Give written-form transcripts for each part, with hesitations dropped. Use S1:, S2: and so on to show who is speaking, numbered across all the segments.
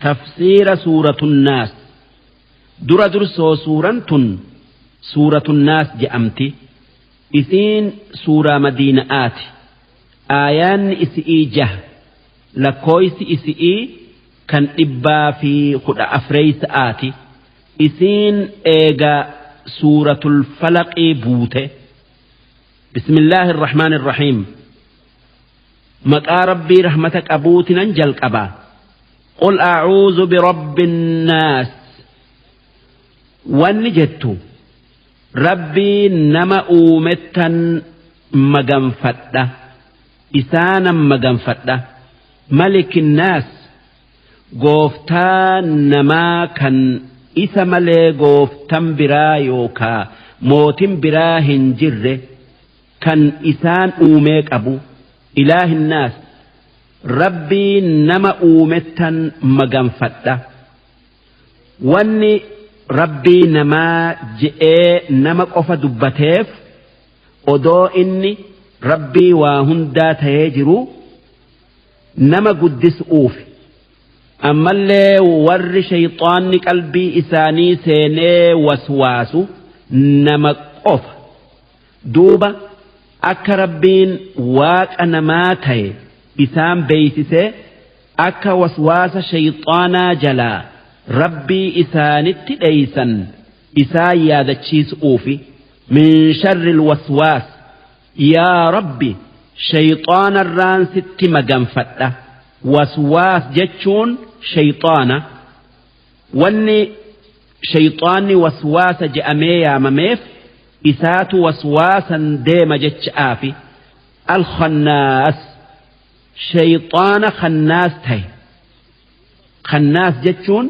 S1: Tafsiira suuratu nnaas. Dura dursoo suuran tun suuratu nnaas je'amti. Isiin suuraa madiina'aati. Aayaanni isi'ii jaha. Lakkooysi isi'ii kan 114sa'aati. Isiin eega suuratul falaqii buute. Bismillaahi irrahmaan irrahiim. Maqaa rabbii rahmata qabuutinan jalqaba. Qul a'uuzu birabbi nnaas wanni jettu, rabbii nama uumettan maganfadha, isaanan maganfadha. Maliki nnaas, gooftaa namaa kan isa malee gooftan biraa yookaa mootin biraa hin jirre, kan isaan uumee qabu. Ilaahinnaas, rabbii nama uumettan maganfadha. Wanni rabbii namaa je'ee nama qofa dubbateef, odoo inni rabbii waa hundaa ta'ee jiru nama guddisu'uufi. Ammallee warri shayxaanni qalbii isaanii seenee waswaasu nama qofa. Duuba akka rabbiin waaqa namaa ta'e isaan beeysisee, akka waswaasa shayxaanaa jalaa rabbii isaanitti dheeysan isaan yaadachiisu'uufi. Min sharri waswaas, yaa rabbi, shayxaanarraan sitti maganfadha. Waswaas jechuun shayxaana. Wanni shayxaanni waswaasa je'amee yaamameef isaatu waswaasan deema jecha'aafi. Alkhannaas, shayxaana khannaas ta'e. Khannaas jechuun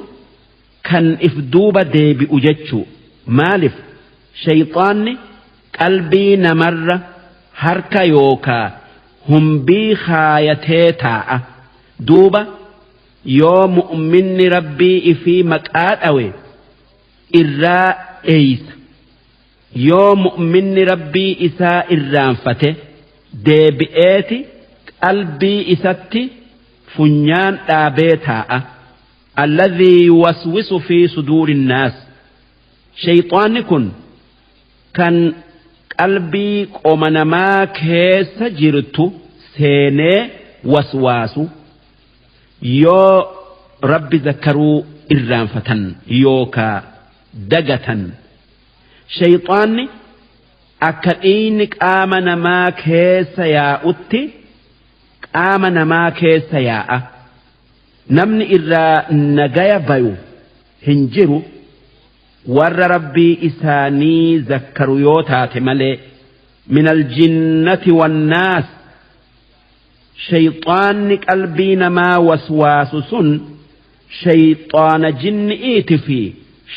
S1: kan if duuba deebi'u jechuu. Maalif? Shayxaanni qalbii namarra harka yookaa humbii kaayatee taa'a. Duuba yoo mu'minni rabbii ifii maqaa dhawe irraa dheeysa. Yoo mu'minni rabbii isaa irraanfate, deebi'eeti qalbii isatti funyaan dhaabee taa'a. Alladhii yuwaswisu fi suduuri nnaas. Shayxaanni kun kan qalbii qoma namaa keessa jirtu seenee waswaasu, yoo rabbi zakkaruu irraanfatan yookaa dagatan. Shayxaanni akka dhiigni qaama namaa keessa yaa'utti qaama namaa keessa yaa'a. Namni irraa nagaya bayu hin jiru, warra rabbii isaanii zakkaru yoo taate malee. Min aljinnati wannaas. Shayxaanni qalbii namaa waswaasu sun shayxaana jinni'iiti fi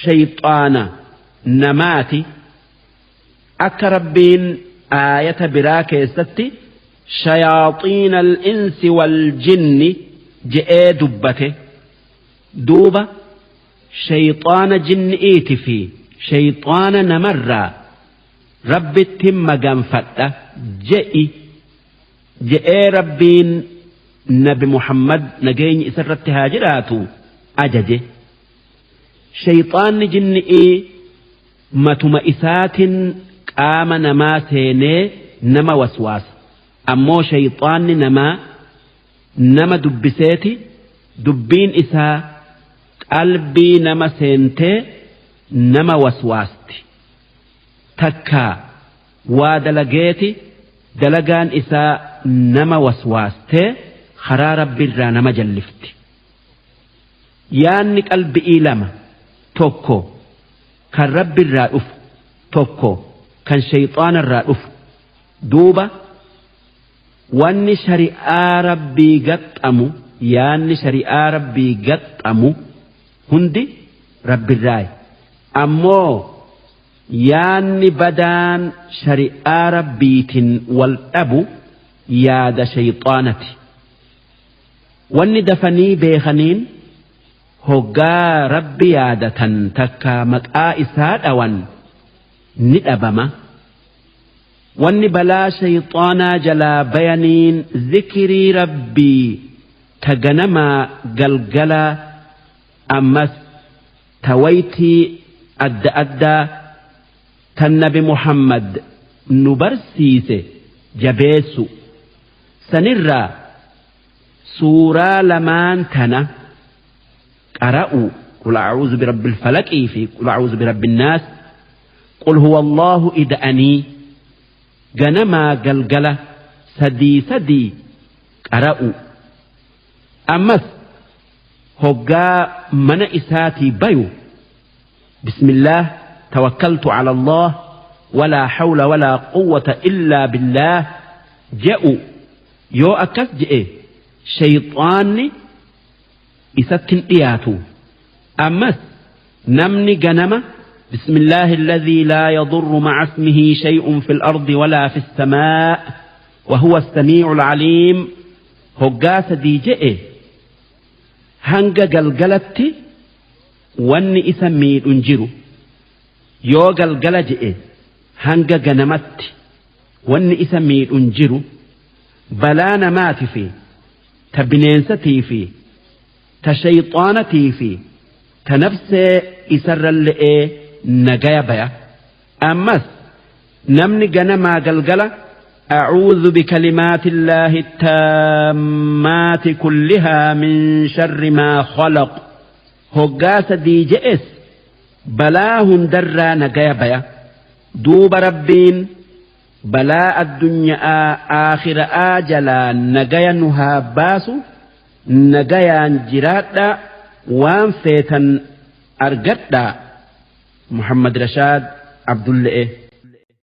S1: shayxaana namaati. Akka rabbiin aayata biraa keessatti shayaaxiina al-insi wal jinni je'ee dubbate. Duuba shayxaana jinni'iiti fi shayxaana namarraa rabbitti maganfadha je'i je'ee rabbiin nabi Muhammad, nageenyi isarratti haa jiraatu, ajaje. Shayxaanni jinni'ii matuma isaatin qaama namaa seenee nama waswaasa. Ammoo shayxaanni namaa nama dubbiseeti dubbiin isaa qalbii nama seentee nama waswaasti. Takkaa waa dalageeti dalagaan isaa nama waswaastee karaa rabbiirraa nama jallifti. Yaanni qalbi'ii lama: tokko kan rabbiirraa dhufu, tokko kan shayxaanarraa dhufu. Duuba wanni shari'aa rabbii gaxxamu, yaanni shari'aa rabbii gaxxamu hundi rabbirraayi. Ammoo yaanni badaan shari'aa rabbiitiin wal dhabu yaada shayxaanati. Wanni dafanii beekaniin, hoggaa rabbi yaadatan takka maqaa isaa dhawan ni dhabama. Wanni balaa shayxaanaa jalaa bayaniin zikrii rabbii ta ganamaa galgalaa. Ammas ta waytii adda addaa tan nabi Muhammad nu barsiise jabeessu. Sanirraa suuraa lamaan tana qara'u, qul a'uuzu birabbil falaqii fi qul a'uuzu birabbin naas, qul huwa Allahu ida'anii ganamaa galgala sadii sadii qara'u. Ammas hoggaa mana isaatii bayu, bismillaah tawakkaltu ala Allah walaa hawla walaa quwwata illaa billaah je'u. Yoo akkas je'e shayxaanni isatti hin dhiyaatu. Ammas namni ganama bismillaahi alladhii laa yadurru ma'a ismihi shay'un fil ardi walaa fis samaa wa huwa as-samii'ul aliim hoggaa sadii je'e, hanga galgalatti wanni isa miidhu hin jiru. Yoo galgala je'e hanga ganamatti wanni isa miidhu hin jiru, balaa namaati fi ta bineensatii fi ta shayxaanatii fi ta nafsee isarralle'ee nagaya baya. Ammas namni ganamaa galgala أعوذ بكلمات الله التامات كلها من شر ما خلق hoggaa sadii je'es balaa hundarraa nagaya baya. Duuba Rabbiin balaa addunyaa aakhira'aa jalaa nagaya nu haa baasu. Nagayaan jiraadhaa, waan feetan argadhaa. Muhammad Rashaad Abdulle'e.